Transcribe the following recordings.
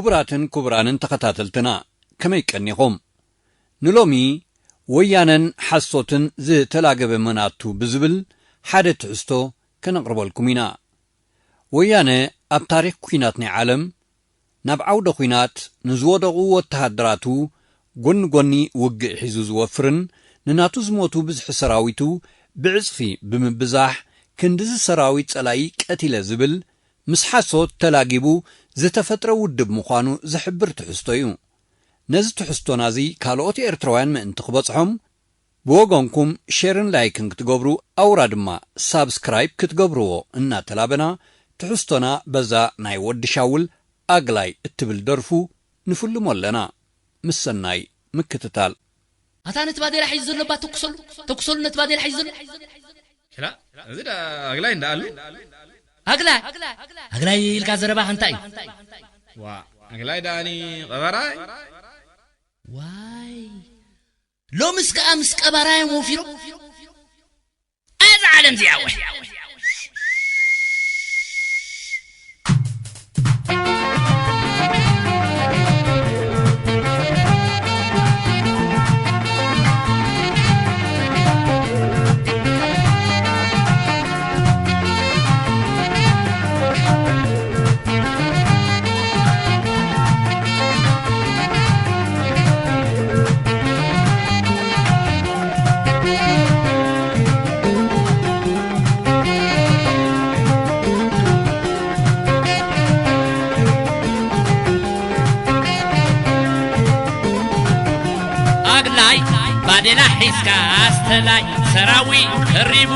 ክቡራትን ክቡራንን ተኸታተልትና፣ ከመይ ቀኒኹም? ንሎሚ ወያነን ሓሶትን ዝተላገበ መናቱ ብዝብል ሓደ ትሕዝቶ ከነቕርበልኩም ኢና። ወያነ ኣብ ታሪኽ ኲናት ናይ ዓለም፣ ናብ ዓውደ ኲናት ንዝወደቑ ወተሃደራቱ ጎኒ ጎኒ ውግእ ሒዙ ዝወፍርን፣ ንናቱ ዝሞቱ ብዝሒ ሰራዊቱ ብዕጽፊ ብምብዛሕ፣ ክንድዚ ሰራዊት ጸላኢ ቀቲለ ዝብል፣ ምስ ሓሶት ተላጊቡ ዝተፈጥረ ውድብ ምዃኑ ዝሕብር ትሕዝቶ እዩ። ነዚ ትሕዝቶና እዚ ካልኦት ኤርትራውያን ምእንቲ ክበጽሖም፣ ብወገንኩም ሼርን ላይክን ክትገብሩ፣ ኣውራ ድማ ሳብስክራይብ ክትገብርዎ እናተላበና፣ ትሕዝቶና በዛ ናይ ወዲ ሻውል ኣግላይ እትብል ደርፉ ንፍልሞ ኣለና። ምስ ሰናይ ምክትታል። ኣታ ነቲ ባዴላ ሒዙ ዘሎ እባ ተኩሰሉ፣ ተኩሰሉ ነቲ ባዴላ ሒዙ ዘሎ። ሽላ፣ እዚ ዳ ኣግላይ እንዳ ኣሉ። ኣግላይ? ኣግላይ ኢልካ ዘረባኻ እንታይ እዩ? ዋ፣ ኣግላይ ዳኣኒ ቀበራይ። ዋይ፣ ሎምስ ከኣ ምስ ቀባራዮም ወፊሮም። ኣዛ ዓለም እዚኣ ወይ። ኣግላይ ባዴላ ሒዝካ ኣስተላይ ሰራዊት ከሪቡ፣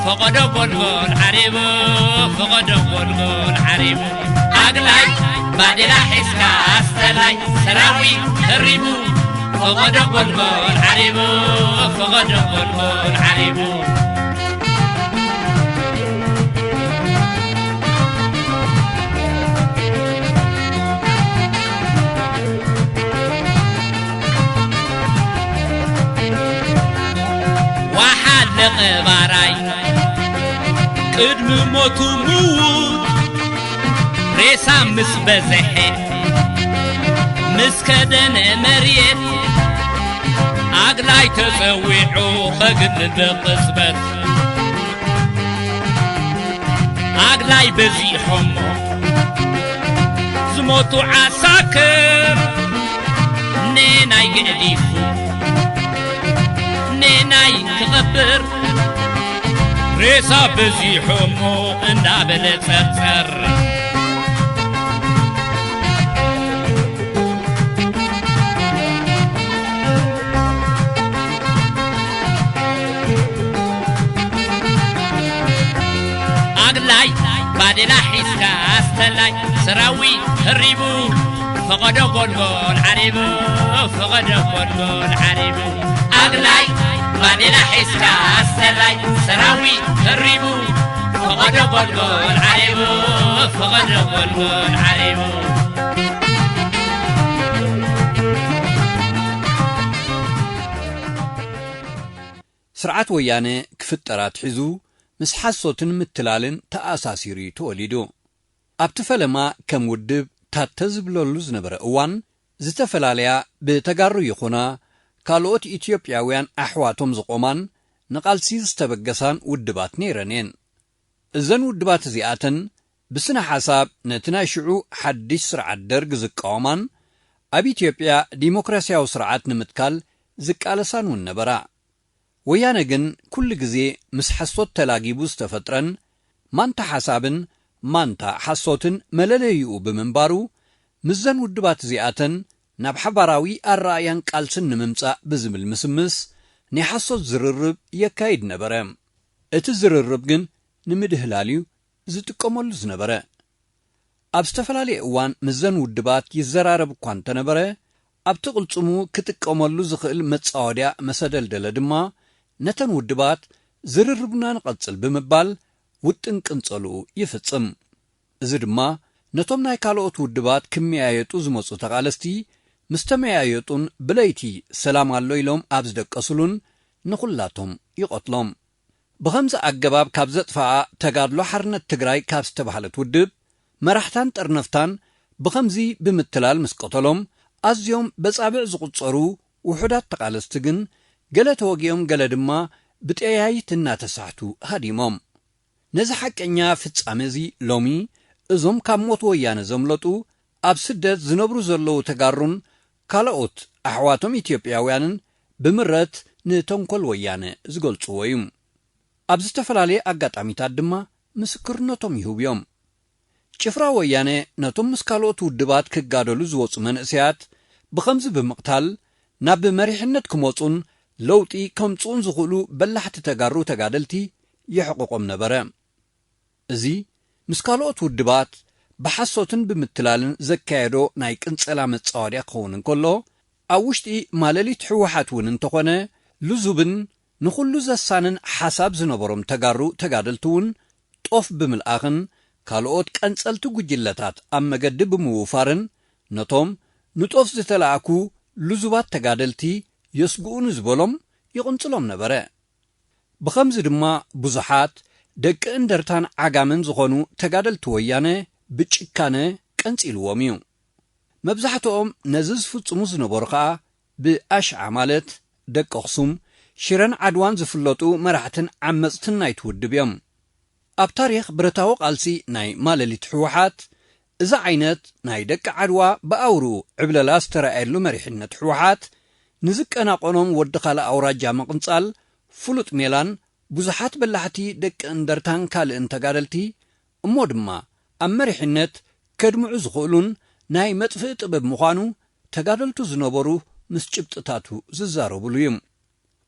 ፈቐዶ ጎልጎል ዓሪቡ፣ ፈቐዶ ጎልጎል ዓሪቡ። ኣግላይ ባዴላ ሒዝካ ኣስተላይ ሰራዊት ከሪቡ፣ ፈቐዶ ጎልጎል ዓሪቡ፣ ፈቐዶ ጎልጎል ዓሪቡ። ዋሓ ለቐባራይ ቅድሚ ሞቱ ምዉት ሬሳ ምስ በዝሐ ምስ ከደነ መሬት ኣግላይ ተጸዊዑ ኸግድል ብቕጽበት። ኣግላይ በዚሖሞ ዝሞቱ ዓሳክር፣ ነናይ ገዲፉ ነናይ ክቐብር፣ ሬሳ በዚሖሞ እንዳበለ ጸርጸር። ኣግላይ ባዴላ ሒዝካ ኣስተላይ ሰራዊት ከሪቡ፣ ፈቐዶ ጎልጎል ዓሪቡ፣ ፈቐዶ ጎልጎል ዓሪቡ። ኣግላይ ባዴላ ሒዝካ ኣስተላይ ሰራዊት ከሪቡ፣ ፈቐዶ ጎልጎል ዓሪቡ፣ ፈቐዶ ጎልጎል ዓሪቡ። ስርዓት ወያነ ክፍጠር ኣትሒዙ ምስ ሓሶትን ምትላልን ተኣሳሲሩ እዩ ተወሊዱ። ኣብቲ ፈለማ ከም ውድብ ታተ ዝብለሉ ዝነበረ እዋን፣ ዝተፈላለያ ብተጋሩ ይኹና ካልኦት ኢትዮጵያውያን ኣሕዋቶም ዝቖማን ንቓልሲ ዝተበገሳን ውድባት ነይረን እየን። እዘን ውድባት እዚኣተን ብስነ ሓሳብ ነቲ ናይ ሽዑ ሓድሽ ስርዓት ደርግ ዝቃወማን ኣብ ኢትዮጵያ ዲሞክራስያዊ ስርዓት ንምትካል ዝቃለሳን እውን ነበራ። ወያነ ግን ኩሉ ግዜ ምስ ሓሶት ተላጊቡ ዝተፈጥረን ማንታ ሓሳብን ማንታ ሓሶትን መለለይኡ ብምንባሩ፣ ምስዘን ውድባት እዚኣተን ናብ ሓባራዊ ኣረኣእያን ቃልስን ንምምጻእ ብዝብል ምስምስ ናይ ሓሶት ዝርርብ የካይድ ነበረ። እቲ ዝርርብ ግን ንምድህላል እዩ ዝጥቀመሉ ዝነበረ። ኣብ ዝተፈላለየ እዋን ምስዘን ውድባት ይዘራረብ እኳ እንተነበረ፣ ኣብቲ ቅልጽሙ ክጥቀመሉ ዝኽእል መጻወድያ መሰደልደለ ድማ፣ ነተን ውድባት ዝርርብና ንቐጽል ብምባል ውጥን ቅንጸልኡ ይፍጽም። እዚ ድማ ነቶም ናይ ካልኦት ውድባት ክመያየጡ ዝመጹ ተቓለስቲ ምስ ተመያየጡን ብለይቲ ሰላም ኣሎ ኢሎም ኣብ ዝደቀስሉን ንኹላቶም ይቐትሎም። ብኸምዚ ኣገባብ ካብ ዘጥፍኣ ተጋድሎ ሓርነት ትግራይ ካብ ዝተባህለት ውድብ መራሕታን ጠርነፍታን ብኸምዚ ብምትላል ምስ ቀተሎም፣ ኣዝዮም በጻብዕ ዝቑጸሩ ውሑዳት ተቓለስቲ ግን፣ ገለ ተወጊኦም፣ ገለ ድማ ብጠያይት እናተሳሕቱ ሃዲሞም። ነዚ ሓቀኛ ፍጻመ እዚ ሎሚ፣ እዞም ካብ ሞት ወያነ ዘምለጡ፣ ኣብ ስደት ዝነብሩ ዘለዉ ተጋሩን ካልኦት ኣሕዋቶም ኢትዮጵያውያንን ብምረት ንተንኮል ወያነ ዝገልጽዎ እዩ። ኣብ ዝተፈላለየ ኣጋጣሚታት ድማ ምስክርነቶም ይህቡ እዮም። ጭፍራ ወያነ ነቶም ምስ ካልኦት ውድባት ክጋደሉ ዝወጹ መንእሰያት ብኸምዚ ብምቕታል፣ ናብ መሪሕነት ክመጹን ለውጢ ከምጽኡን ዝኽእሉ በላሕቲ ተጋሩ ተጋደልቲ የሕቕቖም ነበረ። እዚ ምስ ካልኦት ውድባት ብሓሶትን ብምትላልን ዘካየዶ ናይ ቅንጸላ መጻወድያ ክኸውን እንከሎ፣ ኣብ ውሽጢ ማለሊት ህወሓት እውን እንተኾነ፣ ልዙብን ንኹሉ ዘሳንን ሓሳብ ዝነበሮም ተጋሩ ተጋደልቲ እውን ጦፍ ብምልኣኽን ካልኦት ቀንጸልቲ ጉጅለታት ኣብ መገዲ ብምውፋርን፣ ነቶም ንጦፍ ዝተላእኩ ልዙባት ተጋደልቲ የስግኡ ንዝበሎም ይቕንጽሎም ነበረ። ብኸምዚ ድማ ብዙሓት ደቂ እንደርታን ዓጋመን ዝኾኑ ተጋደልቲ ወያነ ብጭካነ ቀንጺልዎም እዩ። መብዛሕትኦም ነዚ ዝፍጽሙ ዝነበሩ ኸኣ ብኣሽዓ ማለት ደቂ ኣኽሱም፣ ሽረን ዓድዋን ዝፍለጡ መራሕትን ዓመጽትን ናይቲ ውድብ እዮም። ኣብ ታሪኽ ብረታዊ ቃልሲ ናይ ማለሊት ህወሓት፣ እዚ ዓይነት ናይ ደቂ ዓድዋ ብኣውርኡ ዕብለላ ዝተራእየሉ መሪሕነት ህወሓት፣ ንዝቀናቐኖም ወዲ ካልእ ኣውራጃ ምቕንጻል ፍሉጥ ሜላን ብዙሓት በላሕቲ ደቂ እንደርታን ካልእን ተጋደልቲ እሞ ድማ ኣብ መሪሕነት ከድምዑ ዝኽእሉን ናይ መጥፍኢ ጥበብ ምዃኑ ተጋደልቱ ዝነበሩ ምስ ጭብጥታቱ ዝዛረብሉ እዩ።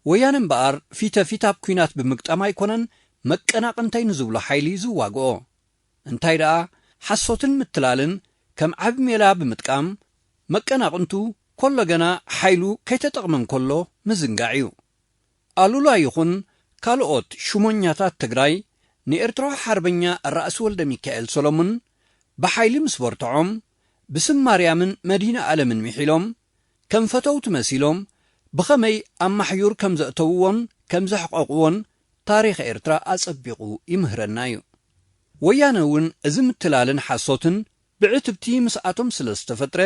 ወያነ እምበኣር ፊተ ፊት ኣብ ኲናት ብምግጣም ኣይኮነን መቀናቕንተይ ንዝብሎ ሓይሊ ዝዋግኦ። እንታይ ደኣ ሓሶትን ምትላልን ከም ዓቢ ሜላ ብምጥቃም መቀናቕንቱ ኮሎ ገና ሓይሉ ከይተጠቕመ እንከሎ ምዝንጋዕ እዩ። ኣሉላ ይኹን ካልኦት ሹመኛታት ትግራይ ንኤርትራዊ ሓርበኛ ራእሲ ወልደ ሚካኤል ሰሎሙን ብሓይሊ ምስ በርትዖም፣ ብስም ማርያምን መድኃኔ ዓለምን ምሒሎም፣ ከም ፈተውቲ መሲሎም፣ ብኸመይ ኣብ ማሕዩር ከም ዘእተውዎን ከም ዘሕቀቕዎን ታሪኽ ኤርትራ ኣጸቢቑ ይምህረና እዩ። ወያነ እውን እዚ ምትላልን ሓሶትን ብዕትብቲ ምስኣቶም ስለ ዝተፈጥረ፣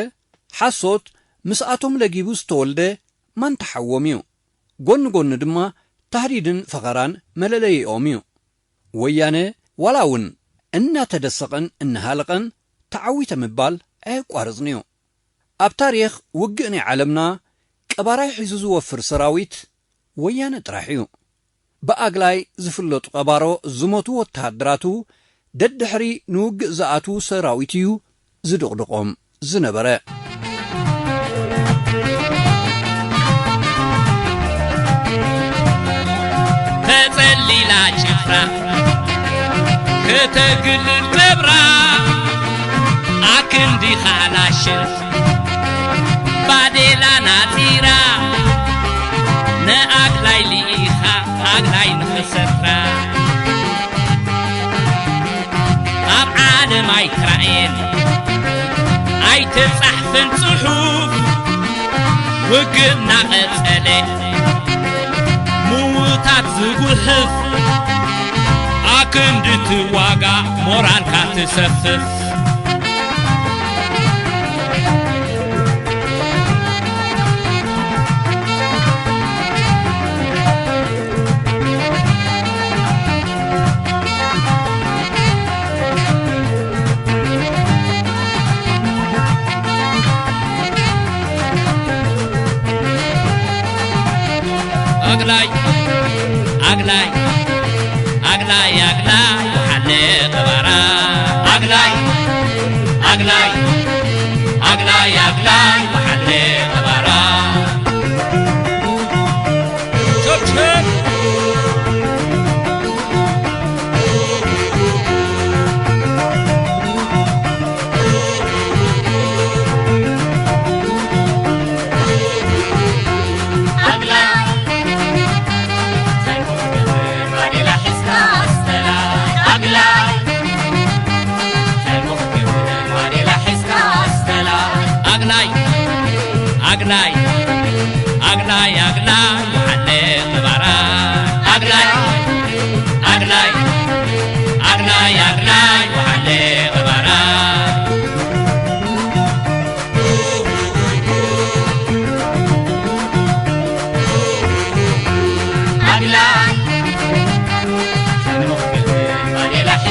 ሓሶት ምስኣቶም ለጊቡ ዝተወልደ ማንታሓዎም እዩ። ጎኒ ጎኒ ድማ ታህዲድን ፈኸራን መለለይኦም እዩ። ወያነ ዋላ እውን እናተደሰቐን እናሃለቐን ተዓዊተ ምባል ኣየቋርጽን እዩ። ኣብ ታሪኽ ውግእ ናይ ዓለምና ቀባራይ ሒዙ ዝወፍር ሰራዊት ወያነ ጥራሕ እዩ። ብኣግላይ ዝፍለጡ ቀባሮ ዝሞቱ ወተሃደራቱ ደድሕሪ ንውግእ ዝኣትዉ ሰራዊት እዩ ዝድቕድቖም ዝነበረ። ተጸሊላ ጭፍራ ከተግልል ገብራ ኣክንዲ ካላሽን ባዴላ ናጺራ ንኣግላይ ልኢኻ ኣግላይ ንኽሰትራ ኣብ ዓለም ኣይትራእየን ኣይተጻሕፈን ጽሑፍ ውግእ እናቐጸለ ምዉታት ዝጉሕፍ ኣክንዲ ትዋጋ ሞራልካ ትሰፍፍ ኣግላይ ኣግላይ ኣግላይ ኣግላይ ወሓለ ቀባራ ኣግላይ ኣግላይ ኣግላይ ኣግላይ ወሓለ ቀባራ ቸብቸብ ኣግላይ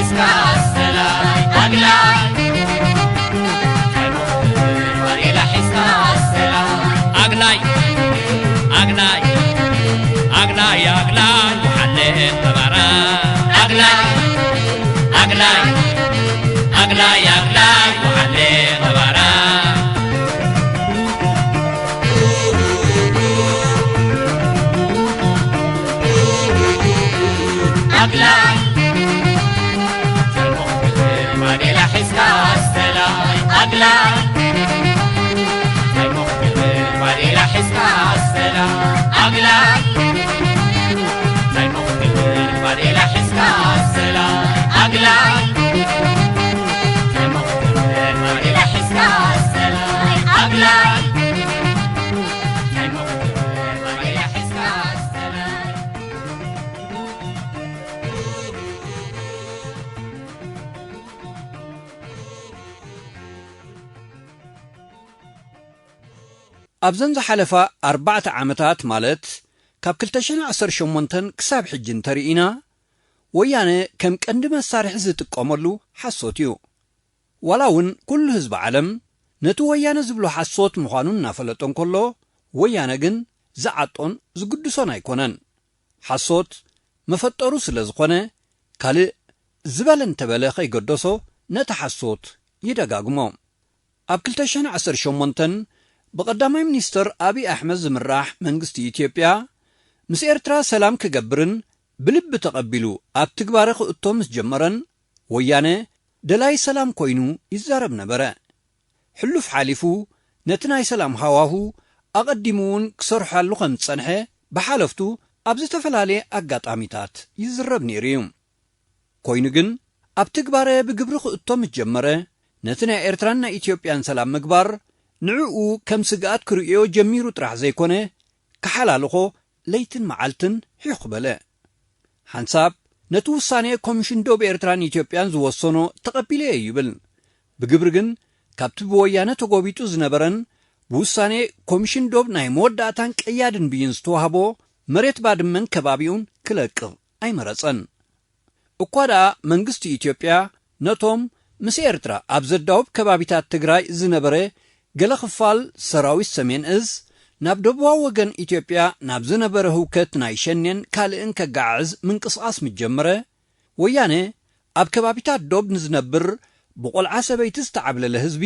ኣግላይ ኣግላይ ኣግላይ ኣግላይ ኣግላይ ወሓለ መባራ ኣግላይ ኣግላይ ኣግላይ ኣግላይ ወሓለ መባራ ኣግላይ ባዴላ ሒዝካ ኣስተላይ ኣግላይ ባዴላ ሒዝካ ኣስተላይ ኣግላይ ባዴላ ሒዝካ ኣስተላይ ኣግላይ ባዴላ ሒዝካ ኣስተላይ ኣግላይ ኣብዘን ዝሓለፋ ኣርባዕተ ዓመታት፣ ማለት ካብ ክልተ ሽሕን ዓሰርተ ሸሞንተን ክሳብ ሕጂ እንተርኢና፣ ወያነ ከም ቀንዲ መሳርሒ ዝጥቀመሉ ሓሶት እዩ። ዋላ እውን ኩሉ ህዝቢ ዓለም ነቲ ወያነ ዝብሎ ሓሶት ምዃኑ እናፈለጠ እንከሎ፣ ወያነ ግን ዝዓጦን ዝግድሶን ኣይኮነን። ሓሶት መፈጠሩ ስለ ዝኾነ፣ ካልእ ዝበለ እንተበለ ከይገደሶ ነቲ ሓሶት ይደጋግሞ። ኣብ ክልተ ሽሕን ዓሰርተ ሸሞንተን ብቐዳማይ ሚኒስተር ኣብይ ኣሕመድ ዝምራሕ መንግስቲ ኢትዮጵያ፣ ምስ ኤርትራ ሰላም ክገብርን ብልቢ ተቐቢሉ ኣብ ትግባረ ክእቶ ምስ ጀመረን፣ ወያነ ደላይ ሰላም ኮይኑ ይዛረብ ነበረ። ሕሉፍ ሓሊፉ ነቲ ናይ ሰላም ሃዋሁ ኣቐዲሙ እውን ክሰርሓሉ ከም ዝጸንሐ ብሓለፍቱ ኣብ ዝተፈላለየ ኣጋጣሚታት ይዝረብ ነይሩ እዩ። ኮይኑ ግን ኣብ ትግባረ ብግብሪ ክእቶ ምስ ጀመረ፣ ነቲ ናይ ኤርትራን ናይ ኢትዮጵያን ሰላም ምግባር ንዕኡ ከም ስግኣት ክርእዮ ጀሚሩ ጥራሕ ዘይኮነ፣ ክሓላልኾ ለይትን መዓልትን ሒኹ በለ። ሓንሳብ ነቲ ውሳኔ ኮሚሽን ዶብ ኤርትራን ኢትዮጵያን ዝወሰኖ ተቐቢለዮ ይብል። ብግብሪ ግን ካብቲ ብወያነ ተጎቢጡ ዝነበረን ብውሳኔ ኮሚሽን ዶብ ናይ መወዳእታን ቀያድን ብይን ዝተዋህቦ መሬት ባድመን ከባቢኡን ክለቅቕ ኣይመረጸን። እኳ ደኣ መንግስቲ ኢትዮጵያ ነቶም ምስ ኤርትራ ኣብ ዘዳውብ ከባቢታት ትግራይ ዝነበረ ገለ ክፋል ሰራዊት ሰሜን እዝ ናብ ደቡባዊ ወገን ኢትዮጵያ ናብ ዝነበረ ህውከት ናይ ሸኔን ካልእን ከገዓዕዝ ምንቅስቓስ ምስ ጀመረ፣ ወያነ ኣብ ከባቢታት ዶብ ንዝነብር ብቖልዓ ሰበይቲ ዝተዓብለለ ህዝቢ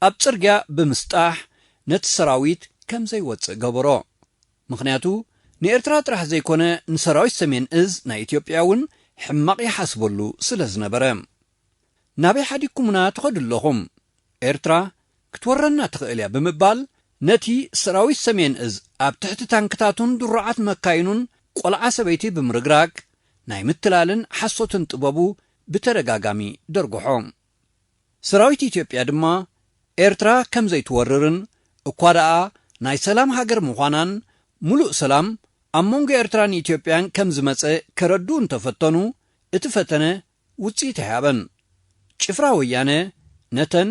ኣብ ጽርግያ ብምስጣሕ ነቲ ሰራዊት ከም ዘይወጽእ ገበሮ። ምኽንያቱ ንኤርትራ ጥራሕ ዘይኮነ ንሰራዊት ሰሜን እዝ ናይ ኢትዮጵያ እውን ሕማቕ ይሓስበሉ ስለ ዝነበረ። ናበይ ሓዲግኩምና ትኸዱ ኣለኹም? ኤርትራ ክትወረና ትኽእል እያ ብምባል ነቲ ሰራዊት ሰሜን እዝ ኣብ ትሕቲ ታንክታቱን ድሩዓት መካይኑን ቆልዓ ሰበይቲ ብምርግራግ ናይ ምትላልን ሓሶትን ጥበቡ ብተደጋጋሚ ደርግሖ። ሰራዊት ኢትዮጵያ ድማ ኤርትራ ከም ዘይትወርርን እኳ ደኣ ናይ ሰላም ሃገር ምዃናን ምሉእ ሰላም ኣብ መንጎ ኤርትራን ኢትዮጵያን ከም ዝመጸ ከረድኡ እንተፈተኑ፣ እቲ ፈተነ ውጽኢት ኣይሃበን። ጭፍራ ወያነ ነተን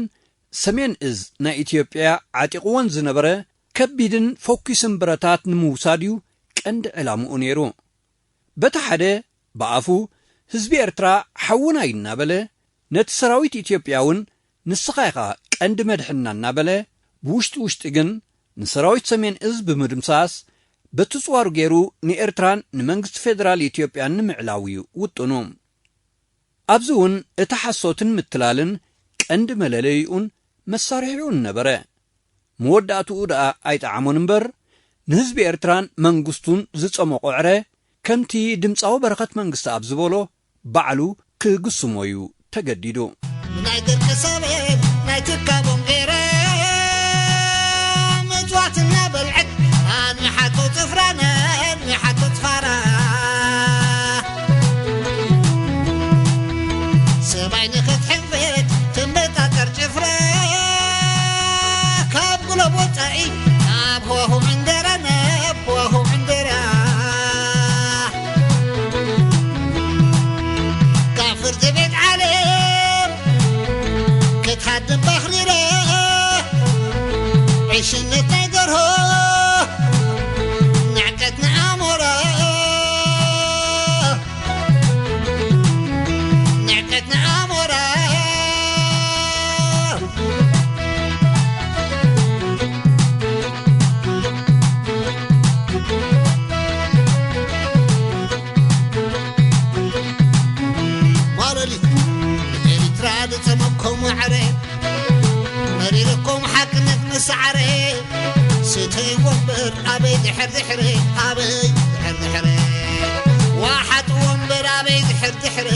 ሰሜን እዝ ናይ ኢትዮጵያ ዓጢቕወን ዝነበረ ከቢድን ፈኲስን ብረታት ንምውሳድ እዩ ቀንዲ ዕላምኡ ነይሩ። በቲ ሓደ ብኣፉ ህዝቢ ኤርትራ ሓውና እዩ እናበለ፣ ነቲ ሰራዊት ኢትዮጵያ እውን ንስኻ ኢኻ ቀንዲ መድሕንና እናበለ፣ ብውሽጢ ውሽጢ ግን ንሰራዊት ሰሜን እዝ ብምድምሳስ በቲ ጽዋሩ ገይሩ ንኤርትራን ንመንግስቲ ፌደራል ኢትዮጵያን ንምዕላው እዩ ውጥኑ። ኣብዚ እውን እቲ ሓሶትን ምትላልን ቀንዲ መለለይኡን መሳርሒኡን ነበረ። መወዳእትኡ ደኣ ኣይጠዓሞን እምበር፣ ንህዝቢ ኤርትራን መንግስቱን ዝጸመቖ ዕረ፣ ከምቲ ድምጻዊ በረኸት መንግስተኣብ ዝበሎ፣ ባዕሉ ክግስሞ እዩ ተገዲዱ። ናይ ደቂ ሰበን ናይ ትካቦም ገይረ፣ ምጽዋት እናበልዐት፣ ኣንሓቶ ጽፍራነ፣ ኣንሓቶ ጽፋራ። ሰማይ ንኽትሕንፍጥ ትምበጣጠር ጭፍራ፣ ካብ ጉለብ ወጻኢ ናብ ሆሆ ዕንደራ፣ ናብ ሆሆ ዕንደራ። ካብ ፍርዲ ቤት ዓለም ክት ድሕሪ ኣበይ ድሕር ድሕር ዋሓጥ ወንበር ኣበይ ድሕር ድሕር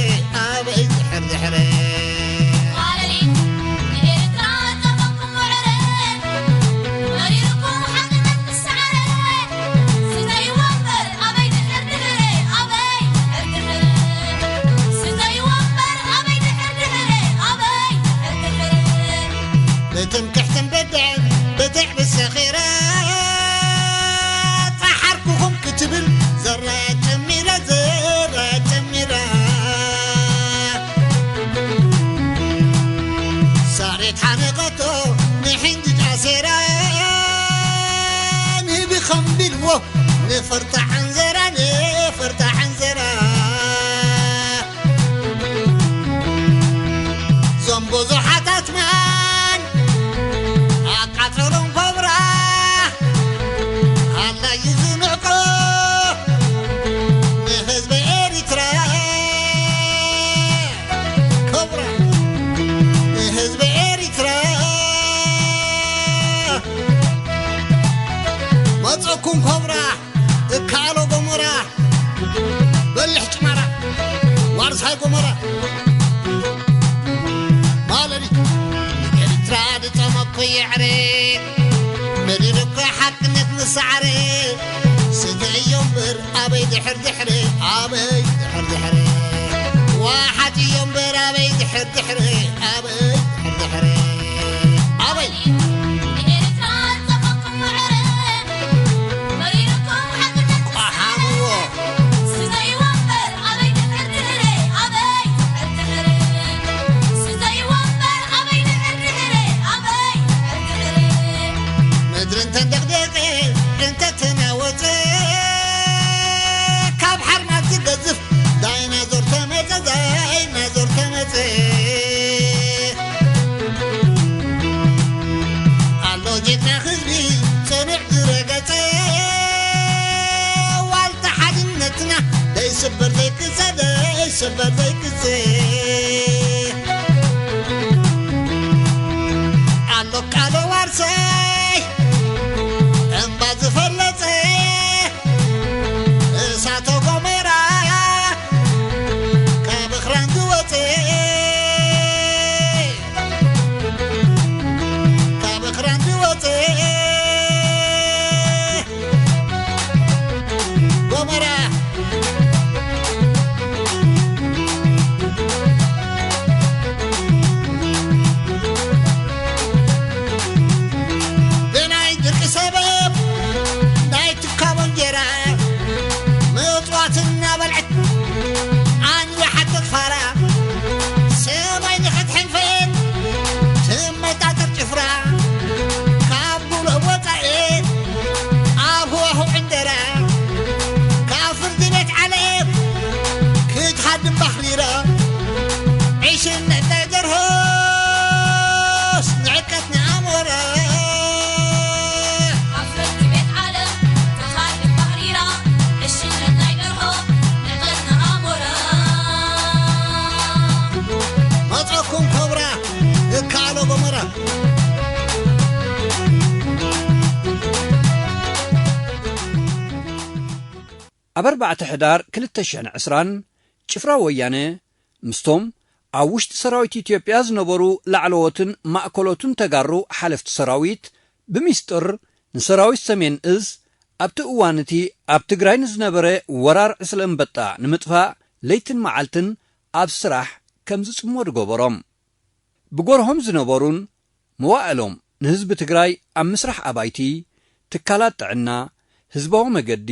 ኣበይ ድሕር ድሕር ብትምክሕትን ብድዕን ብትዕ ብሰኺረ ጸሓርኩኹም ክትብል ዘረ ጨሚረ ዘረ ጨሚረ ሳሬት ሓነቐቶ ንሕንጅ ጫሴራ ንህቢ ኸምቢልዎ ንፈርታ ዓንዘራ ንፈርታ ዓንዘራ ዞም ብዙሓት ኣትማን ኣቃጸሎም ኮብራ ኣላዩ ዝንዕቆ ንህዝቢ ኤሪትራ ኮብራ ንህዝቢ ኤሪትራ መጸኩም ኮብራ እካሎ ጎሞራ በልሕ ጭማራ ዋርሳይ ጎሞራ ማለሊት ኤርትራ ድጠመኮ የዕሬ መዲር እኮ ሓቅነት ንሰዓረ ስተ እዮም በር ኣበይ ድሕር ድሕሪ ኣበይ ድሕር ድሕሪ ዋሓት እዮም በር ኣበይ ድሕር ድሕሪ ኣበይ ድሕር ድሕሪ ኣበይ ምድሪ እንተንደቕደቐ እንተተናወፀ ካብ ሓርማት ዝገዝፍ ዳይናዞር ተመፀ ዳይናዞር ተመፀ ኣሎ ጀግና ህዝቢ ጽኑዕ ዝረገጸ ዋልታ ሓድነትና ደይስበር ዘይቅጸ ደይስበር ዘይቅጸ ኣሎ ቃሎ ዋርሳይ እምባ ዝፈለጸ እሳተ ጎመራ ካብ እኽራን ዝወጸ ካብ እኽራን ዝወፀ ጎመራ ብናይ ድርቂ ሰበብ ናይ ትካቦ እንጀራ ምፅዋት እናበልዐት ኣንቢሓ ተጥፋራ ሰማይ ንኽትሕንፈን ትመጣጠር ጭፍራ ካብ ጉሎ ወፃኢ ኣብ ህዋሁ ዕንደራ ካብ ፍርዲ ቤት ዓለም ክትሃድም ባሕሪራ ዕሽነት ናይ ደርሆስ ንዕቀት ንኣሞራ ኣብ ፍርዲ ቤት ዓለም ትሃድም ባሕሪራ ዕሽነት ናይ ደርሆ ንዕቀት ንኣሞራ መፀኩም ኮብራ እካሎ ጎመራ ኣብ ኣርባዕተ ሕዳር ክልተ ሽሕን ዕስራን ጭፍራ ወያነ ምስቶም ኣብ ውሽጢ ሰራዊት ኢትዮጵያ ዝነበሩ ላዕለዎትን ማእከሎትን ተጋሩ ሓለፍቲ ሰራዊት ብሚስጥር ንሰራዊት ሰሜን እዝ ኣብቲ እዋን እቲ ኣብ ትግራይ ንዝነበረ ወራር ዕስለ እምበጣ ንምጥፋእ ለይትን መዓልትን ኣብ ስራሕ ከም ዝጽመዱ ገበሮም። ብጎርሆም ዝነበሩን መዋእሎም ንህዝቢ ትግራይ ኣብ ምስራሕ ኣባይቲ፣ ትካላት ጥዕና፣ ህዝባዊ መገዲ፣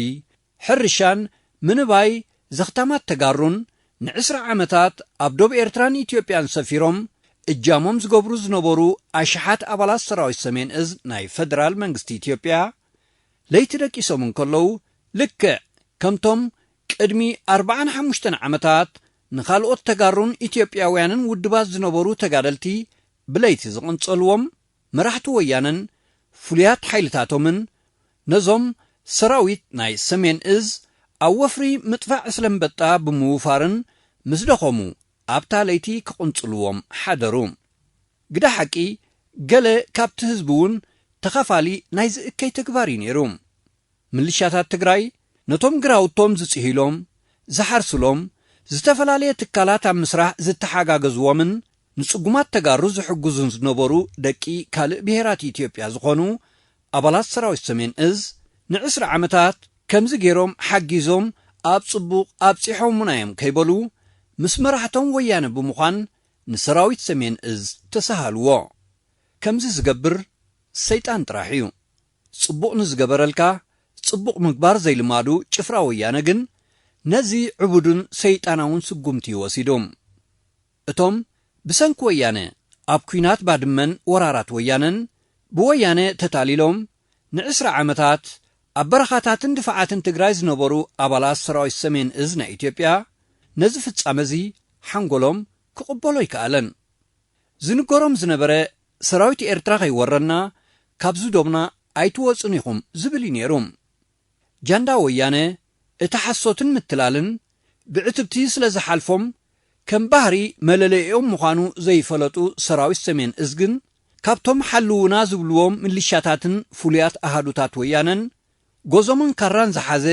ሕርሻን ምንባይ ዘኽታማት ተጋሩን ንዕስራ ዓመታት ኣብ ዶብ ኤርትራን ኢትዮጵያን ሰፊሮም እጃሞም ዝገብሩ ዝነበሩ ኣሽሓት ኣባላት ሰራዊት ሰሜን እዝ ናይ ፈደራል መንግስቲ ኢትዮጵያ ለይቲ ደቂሶም እንከለዉ ልክዕ ከምቶም ቅድሚ ኣርባዓን ሓሙሽተን ዓመታት ንኻልኦት ተጋሩን ኢትዮጵያውያንን ውድባት ዝነበሩ ተጋደልቲ ብለይቲ ዝቕንጸልዎም መራሕቲ ወያነን ፍሉያት ሓይልታቶምን ነዞም ሰራዊት ናይ ሰሜን እዝ ኣብ ወፍሪ ምጥፋእ ዕስለ እምበጣ ብምውፋርን ምስ ደኸሙ ኣብታ ለይቲ ክቕንጽልዎም ሓደሩ። ግዳ ሓቂ ገለ ካብቲ ህዝቢ እውን ተኻፋሊ ናይዚ እከይ ተግባር እዩ ነይሩ። ምልሻታት ትግራይ ነቶም ግራውቶም ዝጽሂሎም፣ ዝሓርስሎም፣ ዝተፈላለየ ትካላት ኣብ ምስራሕ ዝተሓጋገዝዎምን ንጽጉማት ተጋሩ ዝሕግዙን ዝነበሩ ደቂ ካልእ ብሄራት ኢትዮጵያ ዝኾኑ ኣባላት ሰራዊት ሰሜን እዝ ንዕስራ ዓመታት ከምዚ ገይሮም ሓጊዞም ኣብ ጽቡቕ ኣብጺሖምና እዮም ከይበሉ ምስ መራሕቶም ወያነ ብምዃን ንሰራዊት ሰሜን እዝ ተሳሃልዎ። ከምዚ ዝገብር ሰይጣን ጥራሕ እዩ። ጽቡቕ ንዝገበረልካ ጽቡቕ ምግባር ዘይልማዱ ጭፍራ ወያነ ግን ነዚ ዕቡድን ሰይጣናውን ስጉምቲ እዩ ወሲዱ። እቶም ብሰንኪ ወያነ ኣብ ኲናት ባድመን ወራራት ወያነን ብወያነ ተታሊሎም ንዕስራ ዓመታት ኣብ በረኻታትን ድፋዓትን ትግራይ ዝነበሩ ኣባላት ሰራዊት ሰሜን እዝ ናይ ኢትዮጵያ ነዚ ፍጻመ እዚ ሓንጎሎም ክቕበሎ ኣይከኣለን። ዝንገሮም ዝነበረ ሰራዊት ኤርትራ ከይወረና ካብዚ ዶብና ኣይትወጹን ኢኹም ዝብል እዩ ነይሩ። ጃንዳ ወያነ እቲ ሓሶትን ምትላልን ብዕትብቲ ስለ ዝሓልፎም ከም ባህሪ መለለይኦም ምዃኑ ዘይፈለጡ ሰራዊት ሰሜን እዝ ግን ካብቶም ሓልውና ዝብልዎም ምልሻታትን ፍሉያት ኣሃዱታት ወያነን ጎዞምን ካራን ዝሓዘ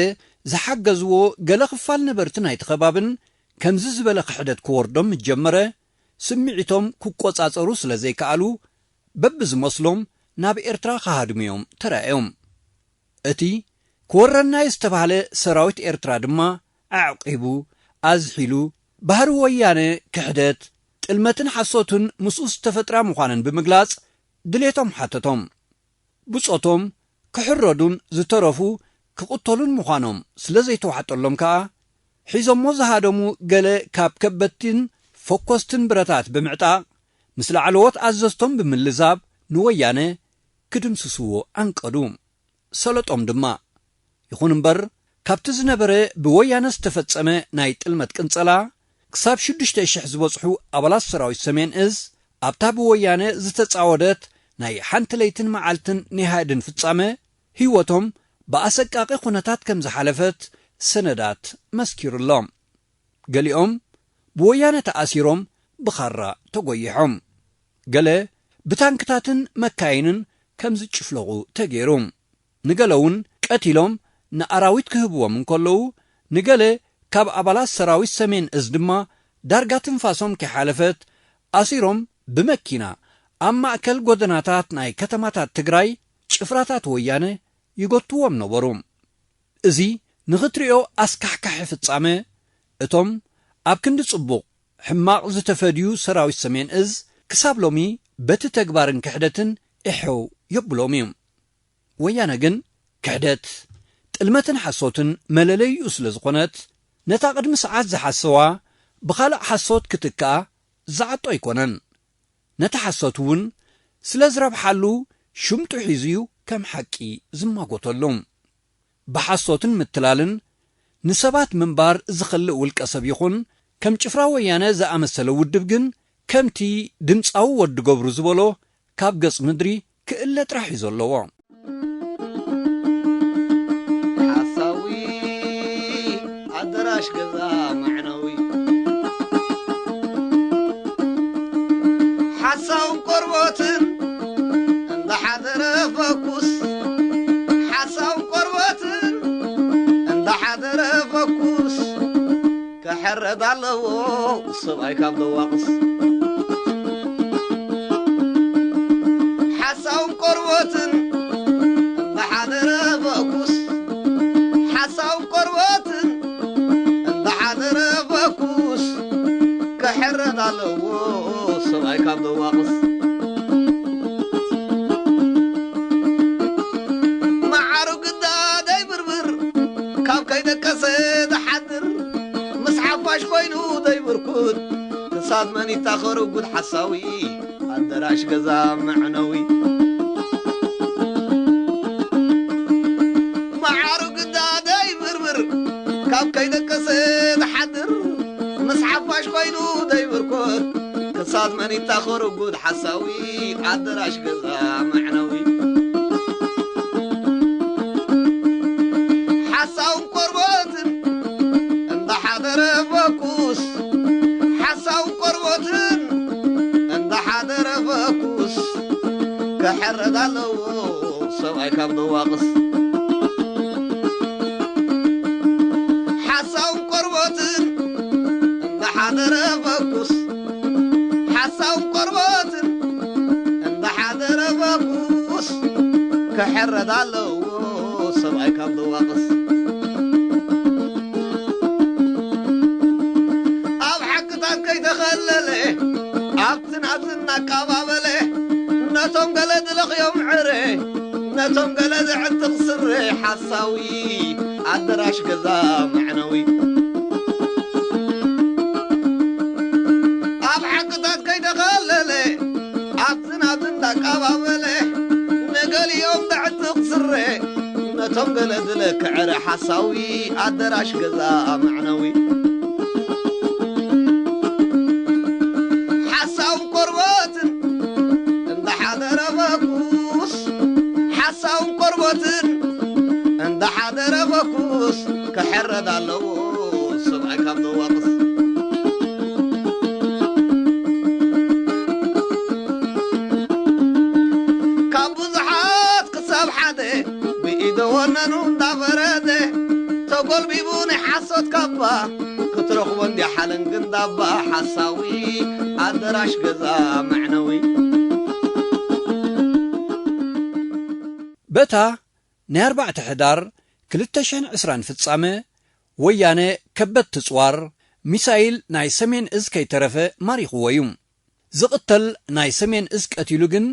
ዝሓገዝዎ ገለ ክፋል ነበርቲ ናይቲ ከባብን ከምዚ ዝበለ ክሕደት ክወርዶም ምስ ጀመረ ስምዒቶም ክቆጻጸሩ ስለ ዘይከኣሉ በብዝመስሎም ናብ ኤርትራ ክሃድሙ እዮም ተራእዮም። እቲ ክወረና እዩ ዝተባህለ ሰራዊት ኤርትራ ድማ ኣዕቂቡ ኣዝሒሉ ባህሪ ወያነ ክሕደት ጥልመትን ሓሶትን ምስኡ ዝተፈጥራ ምዃነን ብምግላጽ ድሌቶም ሓተቶም። ብጾቶም ክሕረዱን ዝተረፉ ክቕተሉን ምዃኖም ስለ ዘይተዋሕጠሎም ከኣ ሒዞሞ ዝሃደሙ ገለ ካብ ከበድትን ፈኮስትን ብረታት ብምዕጣቕ ምስ ላዕለዎት ኣዘዝቶም ብምልዛብ ንወያነ ክድምስስዎ ኣንቀዱ። ሰለጦም ድማ። ይኹን እምበር ካብቲ ዝነበረ ብወያነ ዝተፈጸመ ናይ ጥልመት ቅንጸላ ክሳብ ሽዱሽተ ሽሕ ዝበጽሑ ኣባላት ሰራዊት ሰሜን እዝ ኣብታ ብወያነ ዝተጻወደት ናይ ሓንቲ ለይትን መዓልትን ኒሃድን ፍጻመ ህይወቶም ብኣሰቃቂ ኩነታት ከም ዝሓለፈት ሰነዳት መስኪሩሎም። ገሊኦም ብወያነ ተኣሲሮም ብኻራ ተጎይሖም። ገለ ብታንክታትን መካይንን ከም ዝጭፍለቑ ተገይሩ። ንገለ እውን ቀቲሎም ንኣራዊት ክህብዎም እንከለዉ፣ ንገለ ካብ ኣባላት ሰራዊት ሰሜን እዝ ድማ ዳርጋ ትንፋሶም ከይሓለፈት ኣሲሮም ብመኪና ኣብ ማእከል ጎደናታት ናይ ከተማታት ትግራይ ጭፍራታት ወያነ ይጎትዎም ነበሩ። እዚ ንኽትሪኦ ኣስካሕካሒ ፍጻመ፣ እቶም ኣብ ክንዲ ጽቡቕ ሕማቕ ዝተፈድዩ ሰራዊት ሰሜን እዝ ክሳብ ሎሚ በቲ ተግባርን ክሕደትን እሕው የብሎም እዩ። ወያነ ግን ክሕደት፣ ጥልመትን ሓሶትን መለለይኡ ስለ ዝኾነት፣ ነታ ቅድሚ ሰዓት ዝሓሰዋ ብኻልእ ሓሶት ክትክኣ ዝዓጦ ኣይኮነን። ነቲ ሓሶት እውን ስለ ዝረብሓሉ ሽምጡ ሒዙ እዩ ከም ሓቂ ዝማጎተሉ። ብሓሶትን ምትላልን ንሰባት ምንባር ዝኸልእ ውልቀ ሰብ ይኹን ከም ጭፍራ ወያነ ዝኣመሰለ ውድብ ግን ከምቲ ድምፃዊ ወዲ ገብሩ ዝበሎ ካብ ገጽ ምድሪ ክእለ ጥራሕ እዩ ዘለዎ። ሓሳዊ ኣደራሽ ገዛ መዕነዊ ሓሳውን ቆርቦትን እንዳሓደረ ፈኩስ ሓሳውን ቆርቦትን እንዳሓደረ ፈኩስ ክሕረድ ኣለዎ ሰብኣይ ካብ ደዋቕስ ሓሳውን ቆርቦትን እንዳሓደረ ፈኩስ ሓሳውን ቆርቦትን እንዳሓደረ ፈኩስ ክሕረድ ኣለዎ ሰብኣይ ካብ ደዋቕስ መዓሩ ግዳ ደይብርብር ካብ ከይደቀሰ ዝሓድር ምስ ሓፋሽ ኮይኑ ደይብርኩት ክሳብ መን ይታኸር ጉድ ሓሳዊ ኣደራሽ ገዛ መዕነዊ መዓሩ ግዳ ደይብርብር ካብ ከይደቀሰ ዝሓድር ምስ ሓፋሽ ኮይኑ ደይብርኩት ክሳብ መን ይታኸር ጉድ ሓሳዊ ኣደራሽ ገዛ መዕነዊ ሓሳውን ቆርቦትን እንዳሓደረ ፈኩስ ሓሳውን ቆርቦትን እንዳሓደረ ፈኩስ ክሕረድ ኣለዎ ሰብኣይ ካብ ደዋቕስ ሓደረ ፈኩስ ሓሳውን ቆርበትን እንዳ ሓደረ ፈኩስ ክሕረድ ኣለዎ ሰብኣይ ካብ ዝዋቕስ። ኣብ ሓቅታት ከይተኸለለ ኣብትን ኣብትን እናቃባበለ ነቶም ገለ ዝለኽዮም ዕረ ነቶም ገለ ዘዕጥቕ ስረ ሓሳዊ ኣደራሽ ገዛ መዕነዊ። ኣብ ሓቅታት ከይተኸለለ ኣብትን ኣብትን እንዳቃባበለ ንገሊኦም ዘዕጥቕ ስረ ነቶም ገለ ዝለክዕ ዕረ ሓሳዊ ኣደራሽ ገዛ መዕነዊ። ሓሳውን ቆርበትን እንዳ ሓደረ ፈኩስ ሓሳውን ቆርበትን እንዳ ሓደረ ፈኩስ ክሕረድ ኣለዎ ሰብኣይ ካብ ዘዋቕስ። ካብ ብዙሓት ክሳብ ሓደ ብኢደ ወነኑ እንዳፈረደ ተጎልቢቡ ናይ ሓሶት ካባ ክትረኽቦ እንዲያ ሓለንግ እንዳባ ሓሳዊ ኣደራሽ ገዛ መዕነዊ። በታ ናይ ኣርባዕተ ሕዳር ክልተ ሽሕን ዕስራን ፍጻመ ወያነ ከበድቲ ጽዋር ሚሳይል ናይ ሰሜን እዝ ከይተረፈ ማሪኽዎ እዩ። ዝቕተል ናይ ሰሜን እዝ ቀቲሉ ግን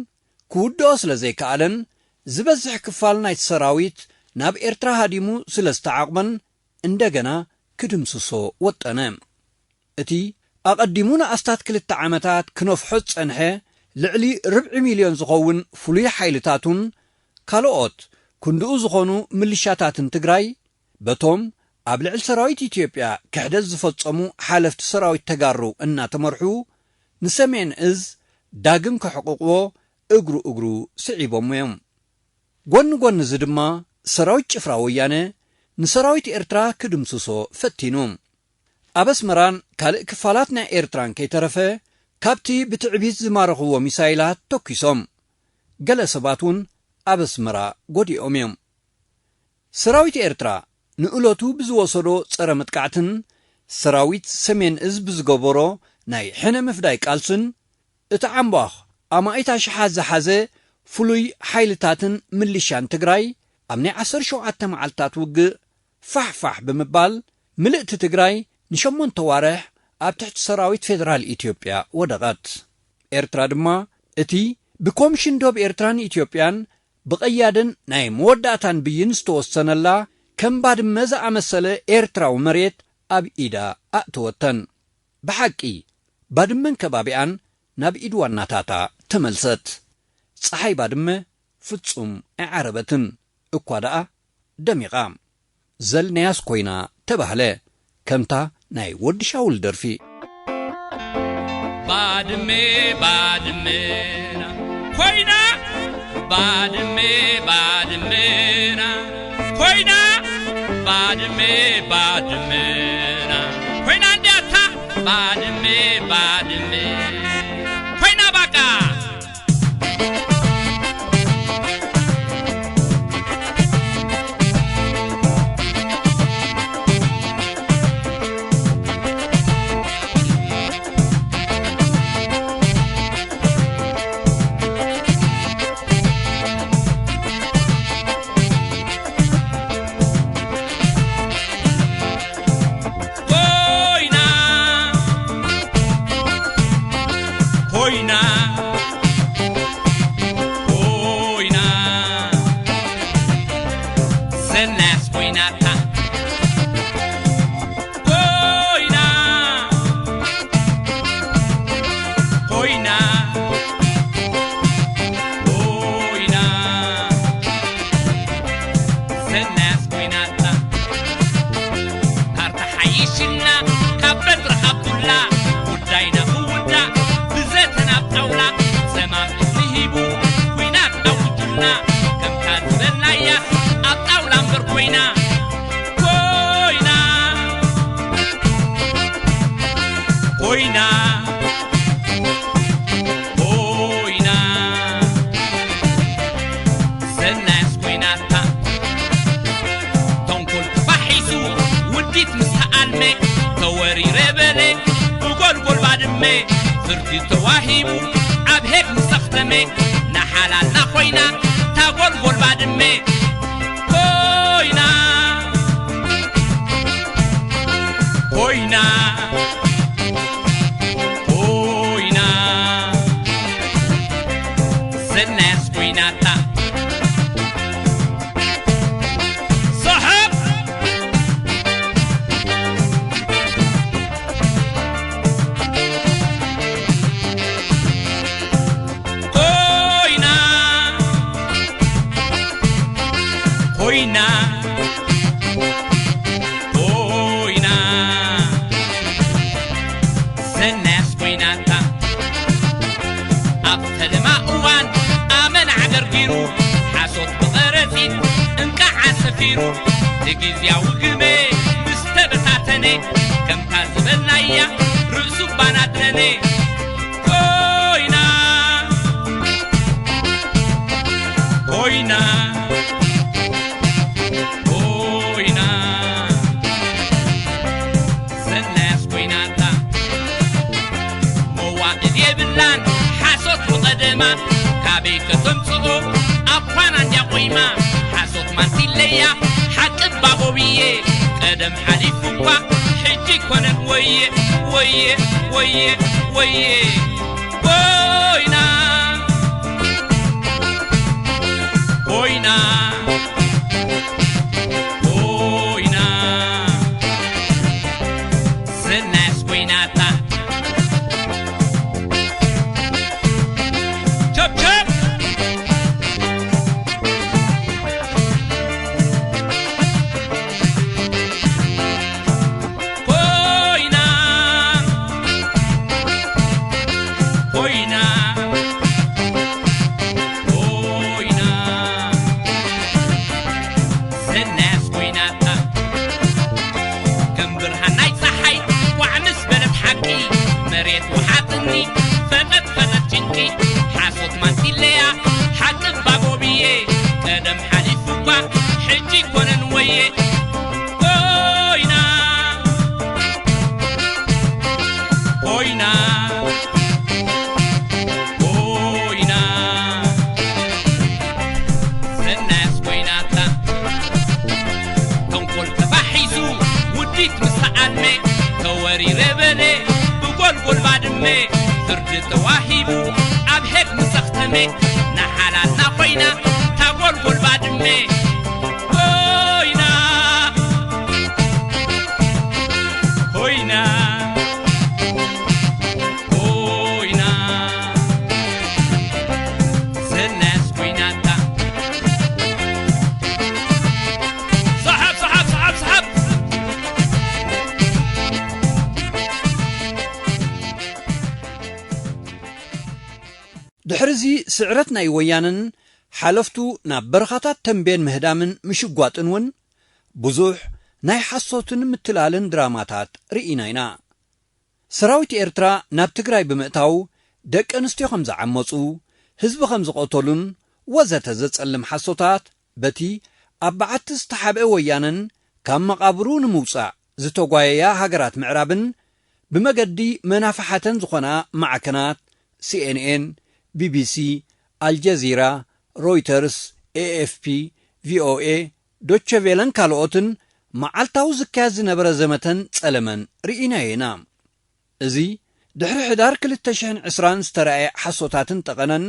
ክውድኦ ስለ ዘይከኣለን ዝበዝሕ ክፋል ናይቲ ሰራዊት ናብ ኤርትራ ሃዲሙ ስለ ዝተዓቕበን እንደገና ክድምስሶ ወጠነ። እቲ ኣቐዲሙ ንኣስታት ክልተ ዓመታት ክነፍሖ ዝጸንሐ ልዕሊ ርብዒ ሚልዮን ዝኸውን ፍሉይ ሓይልታቱን ካልኦት ክንድኡ ዝኾኑ ምልሻታትን ትግራይ በቶም ኣብ ልዕሊ ሰራዊት ኢትዮጵያ ክሕደት ዝፈጸሙ ሓለፍቲ ሰራዊት ተጋሩ እናተመርሑ ንሰሜን እዝ ዳግም ከሕቕቕዎ እግሩ እግሩ ስዒቦም እዮም። ጎኒ ጎኒ እዚ ድማ ሰራዊት ጭፍራ ወያነ ንሰራዊት ኤርትራ ክድምስሶ ፈቲኑ። ኣብ ኣስመራን ካልእ ክፋላት ናይ ኤርትራን ከይተረፈ ካብቲ ብትዕቢት ዝማረኽዎ ሚሳይላት ተኲሶም። ገለ ሰባት እውን ኣብ ኣስመራ ጎዲኦም እዮም። ሰራዊት ኤርትራ ንእለቱ ብዝወሰዶ ጸረ መጥቃዕትን ሰራዊት ሰሜን እዝ ብዝገበሮ ናይ ሕነ ምፍዳይ ቃልስን እቲ ዓምቧኽ ኣማኢት ኣሽሓት ዝሓዘ ፍሉይ ሓይልታትን ምልሻን ትግራይ ኣብ ናይ ዓሰርተ ሸውዓተ መዓልታት ውግእ ፋሕፋሕ ብምባል ምልእቲ ትግራይ ንሸሞንተ ዋርሕ ኣብ ትሕቲ ሰራዊት ፌደራል ኢትዮጵያ ወደቐት። ኤርትራ ድማ እቲ ብኮምሽን ዶብ ኤርትራን ኢትዮጵያን ብቐያድን ናይ መወዳእታን ብይን ዝተወሰነላ ከም ባድመ ዝኣመሰለ ኤርትራዊ መሬት ኣብ ኢዳ ኣእተወተን። ብሓቂ ባድመን ከባቢኣን ናብ ኢድ ዋናታታ ተመልሰት። ጸሓይ ባድመ ፍጹም ኣይዓረበትን እኳ ደኣ ደሚቓ። ዘልናያስ ኮይና ተባህለ። ከምታ ናይ ወዲ ሻውል ደርፊ። ባድመ ባድመና ኮይና፣ ባድመ ባድመና ኮይና፣ ባድመ ባድመና ኮይና እንዲያታ፣ ባድመ ባድመ ኮይና ባቃ። ኮይና፣ ኮይና፣ ኮይና፣ ዘናስ ኮይናታ። ኮይና፣ ኮይና፣ ኮይና፣ ዘናስ ኮይናታ። ካርታ ሓይሽና ካብ በትሪ ካብ ዱላ፣ ጉዳይና ክውዳእ ብዘተን ኣብ ጣውላ፣ ሰማም እዝኒ ሂቡ ኲናት ኣውጁልና። ከምታ ዝበልናያ ኣብ ጣውላ እምበር ኮይና፣ ኮይና፣ ኮይና፣ ኮይና፣ ሰናያስ ኮይናታ። ተንኮል ተፋሒሱ ውዲት ምስ ተኣልመ፣ ተወሪረ በለ። ፍርዲ ተዋሂቡ ኣብ ሄግ ምስ ኣኽተመ፣ ንሓላልና ኮይና ታጎልጎል ባድመ። ኮይና፣ ኮይና፣ ኮይና፣ ሰናያስ ኮይናታ። ሰሓብ! ኮይና፣ ኮይና፣ ኮይና፣ ሰናያስ ኮይናታ። ኣብ ፈለማ እዋን ኣመና ዓገርጊሩ፣ ሓሶት ብቐረጺት እንቃዓ ሰፊሩ፣ ንግዝያዊ ግመ ምስ ተበታተነ፣ ከምታ ዝበልናያ ርእሱ ባናተነ። ኮይና፣ ኮይና፣ ኮይና፣ ሰናያስ ኮይናታ። መዋእል የብላን ሓሶት ብቐደማ፣ ካበይ ከተምጽኦ ኣኳና እንድያ ቆይማ። ሓሶት ማንቲለያ ሓቂ ባቦብየ፣ ቀደም ሓሊፉ እኳ ሕጂ ኣይኮነን ወየ፣ ወየ፣ ወየ፣ ወየ። ኮይና፣ ኮይና፣ ኮይና፣ ሰናያስ ኮይናታ። ቸብ ቸብ! ኮይና፣ ኮይና፣ ኮይና፣ ሰናያስ ኮይናታ። ከም ብርሃን ናይ ጸሓይ ዋዕ ምስ በለት ሓቂ፣ መሬት ወሓጥኒ ፈጠጥ ፈጠጥ ጭንቂ። ሓሶት ማንቲለያ ሓቂ ባቦብየ፣ ቀደም ሓሊፉ እኳ ሕጂ ኣይኮነን ወየ። ኮይና፣ ኮይና፣ ኮይና፣ ሰናያስ ኮይናታ። ተንኮል ተፋሒሱ ውዲት ምስ ተዓልመ፣ ተወሪረ በለ ብጎልጎል ባድመ። ፍርዲ ተዋሂቡ ኣብ ሄግ ምስ ኣኽተመ፣ ንሓላልና ኮይና ታጎልጎል ባድመ። ኮይና፣ ኮይና፣ ኮይና፣ ሰናያስ ኮይናታ። ሰሓብ፣ ሰሓብ፣ ሰሓብ፣ ሰሓብ። ድሕሪዚ ስዕረት ናይ ወያነን ሓለፍቱ ናብ በረኻታት ተንቤን ምህዳምን ምሽጓጥን እውን ብዙሕ ናይ ሓሶትን ምትላልን ድራማታት ርኢና ኢና። ሰራዊት ኤርትራ ናብ ትግራይ ብምእታው ደቂ ኣንስትዮ ከም ዝዓመጹ፣ ህዝቢ ከም ዝቐተሉን ወዘተ ዘጸልም ሓሶታት በቲ ኣብ በዓቲ ዝተሓብአ ወያነን ካብ መቓብሩ ንምውጻእ ዝተጓየያ ሃገራት ምዕራብን ብመገዲ መናፍሓተን ዝኾና ማዕከናት ሲ ኤን ኤን፣ ቢ ቢ ሲ፣ ኣልጀዚራ፣ ሮይተርስ፣ ኤ ኤፍ ፒ፣ ቪ ኦ ኤ፣ ዶቸ ቬለን ካልኦትን መዓልታዊ ዝካየድ ዝነበረ ዘመተን ጸለመን ርኢናዮ ኢና። እዚ ድሕሪ ሕዳር ክልተ ሽሕን ዕስራን ዝተራእየ ሓሶታትን ጠቐነን፣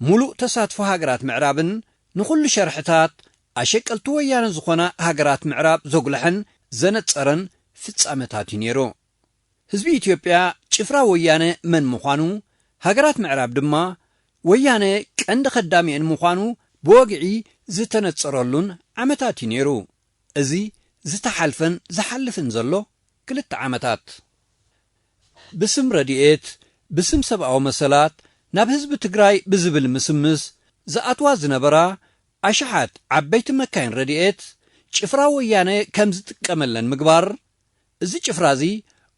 ምሉእ ተሳትፎ ሃገራት ምዕራብን ንኹሉ ሸርሕታት ኣሸቀልቲ ወያነ ዝኾና ሃገራት ምዕራብ ዘጉልሐን ዘነጸረን ፍጻመታት እዩ ነይሩ። ህዝቢ ኢትዮጵያ ጭፍራ ወያነ መን ምዃኑ፣ ሃገራት ምዕራብ ድማ ወያነ ቀንዲ ኸዳሚኤን ምዃኑ ብወግዒ ዝተነጸረሉን ዓመታት እዩ ነይሩ። እዚ ዝተሓልፈን ዝሓልፍን ዘሎ ክልተ ዓመታት። ብስም ረድኤት፣ ብስም ሰብኣዊ መሰላት ናብ ህዝቢ ትግራይ ብዝብል ምስምስ ዝኣትዋ ዝነበራ ኣሽሓት ዓበይቲ መካይን ረድኤት ጭፍራ ወያነ ከም ዝጥቀመለን ምግባር፣ እዚ ጭፍራ እዚ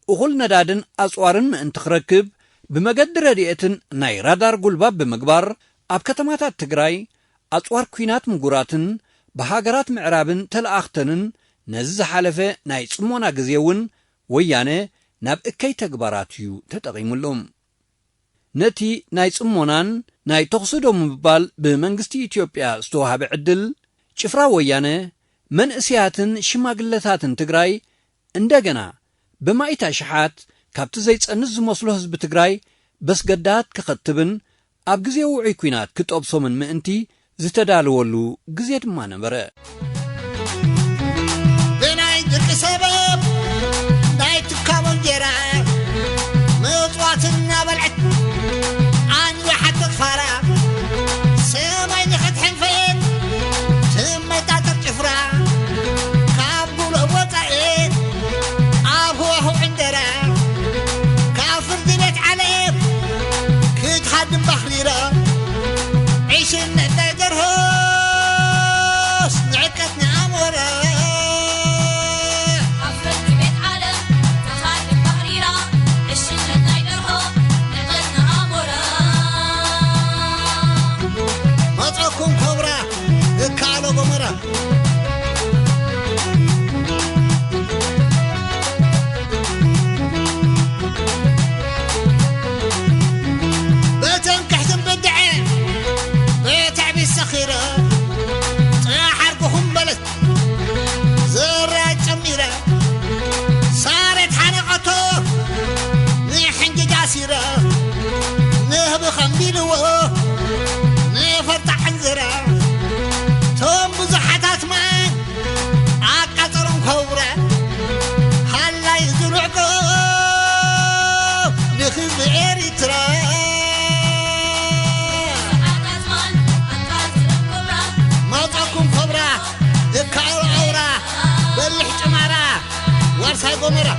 እኹል ነዳድን ኣጽዋርን ምእንቲ ክረክብ ብመገዲ ረድኤትን ናይ ራዳር ጉልባብ ብምግባር ኣብ ከተማታት ትግራይ ኣጽዋር ኲናት ምጉራትን ብሃገራት ምዕራብን ተለኣኽተንን ነዚ ዝሓለፈ ናይ ጽሞና ግዜ እውን ወያነ ናብ እከይ ተግባራት እዩ ተጠቒሙሉ። ነቲ ናይ ጽሞናን ናይ ተኹሲ ደው ምባል ብመንግስቲ ኢትዮጵያ ዝተዋህበ ዕድል፣ ጭፍራ ወያነ መንእስያትን ሽማግለታትን ትግራይ እንደገና ብማኢት ኣሽሓት ካብቲ ዘይጸንት ዝመስሎ ህዝቢ ትግራይ በስገዳት ክኸትብን ኣብ ግዜ ውዑይ ኲናት ክጠብሶምን ምእንቲ ዝተዳለወሉ ግዜ ድማ ነበረ። ብናይ ድርቂ ሰበብ ናይ ትካቦ እንጀራ ምጽዋት እናበልዐት ኣንዊሓ ትቕፋራ ሰማይ ንኽትሕንፍን ትመጣጠር ጭፍራ ካብ ጉልኦ ወጻኢ ኣብ ህዋህው ዕንደራ ካብ ፍርዲ ቤት ዓለም ክትሃድም ባኽሪራ ዕሽነት ናይ ደርሆስ ንዕቀት ንኣሞራ ኣብ ፍርዲ ቤት ዓለም ትሃድም ባኽሪራ ዕሽነት ናይ ደርሆ ንዕቀት ንኣሞራ መጻኩም ኮብራ እካሎ ጎመራ በተን ክሕዝን ብድዐ ብትዕቢት ሰኺረ ጽሓርኩኹም በለት ዘራ ጨሚረ ሳሬት ሓነቐቶ ንሕንጅጃ ሲረ ንህቢ ኸምቢልዎ ንፈርጣ ዕንዝራ ቶም ብዙሓታት ማን ኣቃጸሮም ኮብራ ሃላይ ዝንዕቆ ንህዝቢ ኤሪትራ መጻኩም ኮብራ እካሮ ኣውራ በልሕ ጭማራ ዋርሳይ ጎመራ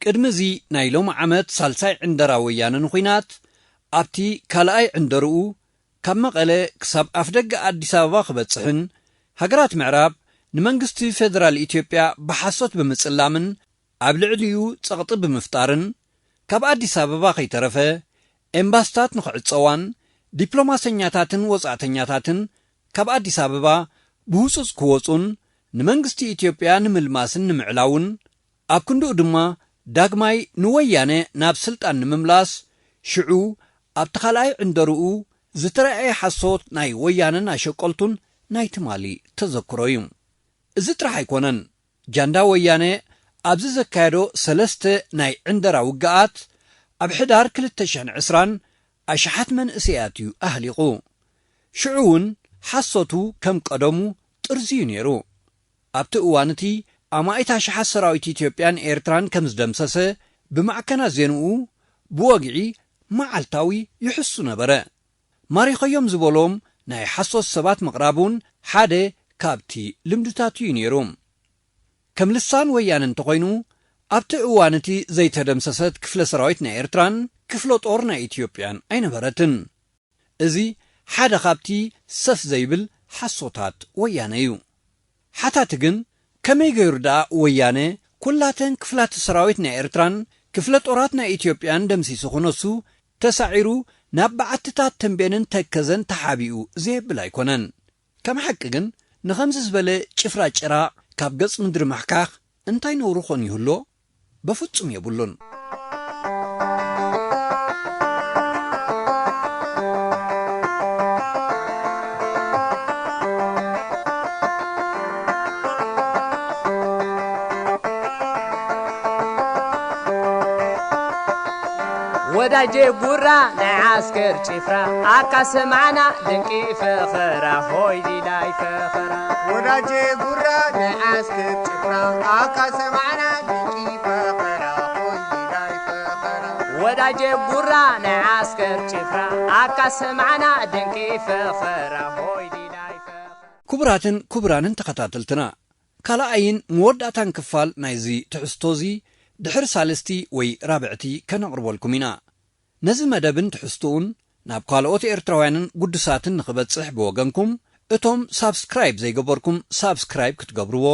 ቅድሚ እዚ ናይ ሎሚ ዓመት ሳልሳይ ዕንደራ ወያነ ንኹናት ኣብቲ ካልኣይ ዕንደርኡ ካብ መቐለ ክሳብ ኣፍደገ ኣዲስ ኣበባ ክበጽሕን ሃገራት ምዕራብ ንመንግስቲ ፌደራል ኢትዮጵያ ብሓሶት ብምጽላምን ኣብ ልዕሊኡ ጸቕጢ ብምፍጣርን ካብ ኣዲስ ኣበባ ከይተረፈ ኤምባስታት ንኽዕጸዋን ዲፕሎማሰኛታትን ወጻእተኛታትን ካብ ኣዲስ ኣበባ ብህጹጽ ክወጹን ንመንግስቲ ኢትዮጵያ ንምልማስን ንምዕላውን ኣብ ክንድኡ ድማ ዳግማይ ንወያነ ናብ ስልጣን ንምምላስ ሽዑ ኣብቲ ካልኣይ ዕንደርኡ ዝተረኣየ ሓሶት ናይ ወያነን ኣሸቀልቱን ናይ ትማሊ ተዘክሮ እዩ። እዚ ጥራሕ ኣይኮነን። ጃንዳ ወያነ ኣብዚ ዘካየዶ ሰለስተ ናይ ዕንደራ ውግኣት ኣብ ሕዳር ክልተ ሽሕን ዕስራን ኣሽሓት መንእሰያት እዩ ኣህሊቑ። ሽዑ እውን ሓሶቱ ከም ቀደሙ ጥርዚ እዩ ነይሩ። ኣብቲ እዋን እቲ ኣማኢት ኣሽሓት ሰራዊት ኢትዮጵያን ኤርትራን ከም ዝደምሰሰ ብማዕከናት ዜንኡ ብወግዒ መዓልታዊ ይሕሱ ነበረ። ማሪኸዮም ዝበሎም ናይ ሓሶት ሰባት ምቕራብ እውን ሓደ ካብቲ ልምድታቱ እዩ ነይሩ። ከም ልሳን ወያነ እንተኾይኑ ኣብቲ እዋን እቲ ዘይተደምሰሰት ክፍለ ሰራዊት ናይ ኤርትራን ክፍለ ጦር ናይ ኢትዮጵያን ኣይነበረትን። እዚ ሓደ ካብቲ ሰፍ ዘይብል ሓሶታት ወያነ እዩ። ሓታቲ ግን ከመይ ገይሩ ደኣ ወያነ ኩላተን ክፍላተ ሰራዊት ናይ ኤርትራን ክፍለ ጦራት ናይ ኢትዮጵያን ደምሲሱ ክነሱ ተሳዒሩ ናብ በዓትታት ተንቤንን ተከዘን ተሓቢኡ ዘየብል ኣይኮነን። ከም ሓቂ ግን ንኸምዚ ዝበለ ጭፍራ ጭራ ካብ ገጽ ምድሪ ምሕካኽ እንታይ ነውሪ ኾን ይህሎ? በፍጹም የብሉን። ወዳጄ ጉራ ናይ ዓስከር ጭፍራ ኣካ ሰማዕና ድንቂ ፈኸራ ሆይ ዲላይ ፈኸራ ወዳጄ ጉራ ናይ ዓስከር ጭፍራ ኣካ ሰማዕና ድንቂ ፈኸራ ሆይ ዲላይ ፈኸራ ወዳጄ ጉራ ናይ ዓስከር ጭፍራ ኣካ ሰማዕና ድንቂ ፈኸራ ሆይ ዲላይ ፈኸራ ክቡራትን ክቡራንን ተኸታተልትና ካልኣይን መወዳእታን ክፋል ናይዚ ትሕዝቶ እዚ ድሕሪ ሳልስቲ ወይ ራብዕቲ ከነቕርበልኩም ኢና። ነዚ መደብን ትሕዝትኡን ናብ ካልኦት ኤርትራውያንን ግዱሳትን ንኽበጽሕ ብወገንኩም እቶም ሳብስክራይብ ዘይገበርኩም ሳብስክራይብ ክትገብርዎ፣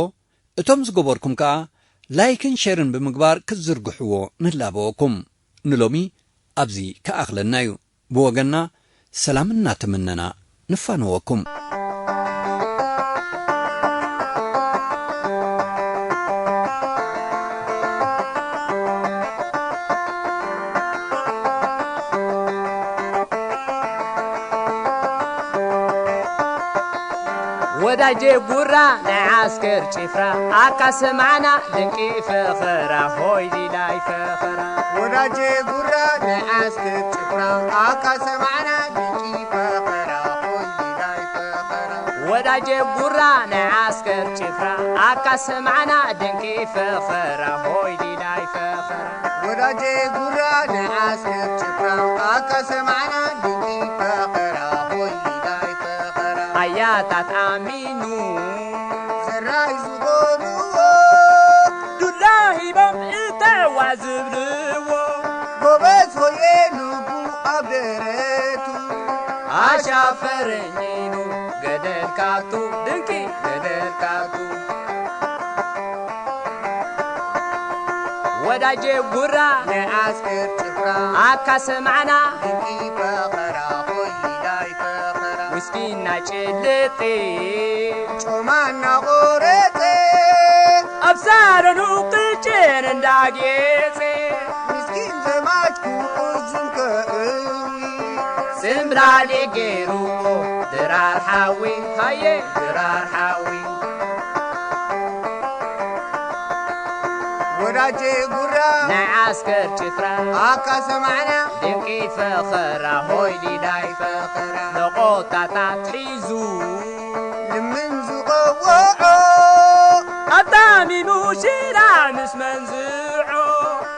እቶም ዝገበርኩም ከኣ ላይክን ሸርን ብምግባር ክትዝርግሕዎ ንላበወኩም። ንሎሚ ኣብዚ ከኣኽለና እዩ። ብወገንና ሰላም እናተመነና ንፋነወኩም። ወዳጀ ጉራ ናይ ዓስከር ጭፍራ ኣካ ሰማዕና ድንቂ ፈኸራ ሆይ ሊላይ ፈኸራ። ወዳጀ ጉራ ናይ ዓስከር ጭፍራ ኣካ ሰማዕና ድንቂ ፈኸራ ሆይ ሊላይ ፈኸራ። ወዳጀ ጉራ ናይ ዓስከር ጭፍራ ኣካ ሰማዕና ድንቂ ፈኸራ ሆይ ሊላይ ፈኸራ። ወዳጀ ጉራ ናይ ዓስከር ጭፍራ ኣካ ሰማዕና ድንቂ ፈኸራ ሆይ ሊላይ ፈኸራ። ኣያታት ኣሚኑ ዘራይ ዝኾንዎ ዱላ ሂቦም እተዋ ዝብልዎ ጎበዝ ሆየ ልቡ ኣብ ደረቱ ኣሻፈረኝ ኢሉ ገደል ካቱ ድንቂ ገደል ካቱ። ወዳጀ ጉራ ናይ ዓስከር ጭፍራ ኣካ ሰማዕና ድንቂ ፈኸራ ሆይ ሊላይ ፈኸራ። ውስኪ እናጨለጠ ጮማ እናቖረጸ ኣብ ሳሎኑ ቅጭን እንዳጌጸ ምስኪን ዘማች ክቁዝም ከእዊ ጽምብላሊዕ ገይሩዎ ድራር ሓዊ ሃየ ድራር ሓዊ። ወዳጀ ጉራ ናይ ዓስከር ጭፍራ ኣካ ሰማዕና ድንቂ ፈኸራ ሆይ ሊላይ ፈኸራ። ነቖጣታት ሒዙ ልምን ዝቐወዖ ኣጣሚሙ ሽላ ምስ መንዝዖ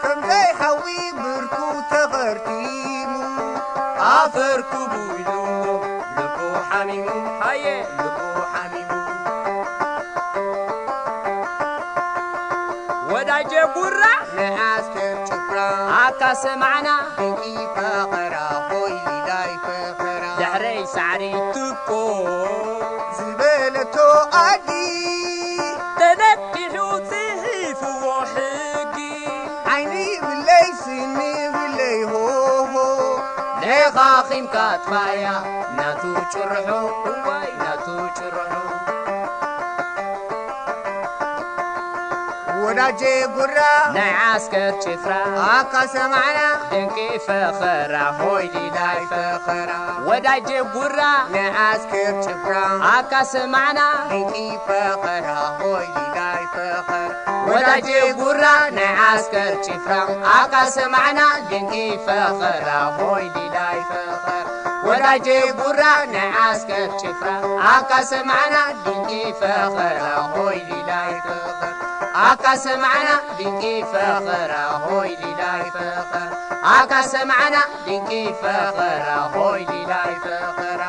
ከምዘይ ሓዊ ብርኩ ተኸርቲሙ ኣፈር ክቡ ኢሉ ልቡ ሓሚሙ ሃየ ልቡ ሓሚሙ። ወዳጀ ጉራ ናይ ዓስከር ጭፍራ ኣካ ሰማዕና ድንቂ ፈኸራ ሆይ ሊላይ ፈኸራ። ድሕረይ ሳዕሪ ትኮ ዝበለቶ ኣዲ ተነቂሑ ጽሒፍዎ ሕጊ። ዓይኒ ይብለይ ስኒ ይብለይ ሆሆ ለኻኺምካ ጥፋያ ናቱ ጭርሖ እዋይ ናቱ ጭርሖ። ወዳጀ ጉራ ናይ ዓስከር ጭፍራ ኣካ ሰማዕና ድንቂ ፈኸራ ሆይ ሊላይ ፈኸራ። ወዳጀ ጉራ ናይ ዓስከር ጭፍራ ኣካ ሰማዕና ድንቂ ፈኸራ ሆይ ሊላይ ፈኸራ። ወዳጀ ጉራ ናይ ዓስከር ጭፍራ ኣካ ሰማዕና ድንቂ ፈኸራ ሆይ ሊላይ ፈኸራ። ወዳጀ ጉራ ናይ ዓስከር ጭፍራ ኣካ ሰማዕና ድንቂ ፈኸራ ሆይ ሊላይ ፈኸራ። ኣካ ሰማዕና ድንቂ ፈኸራ ሆይ ሊላይ ፈኸራ። ኣካ ሰማዕና ድንቂ ፈኸራ ሆይ ሊላይ ፈኸራ።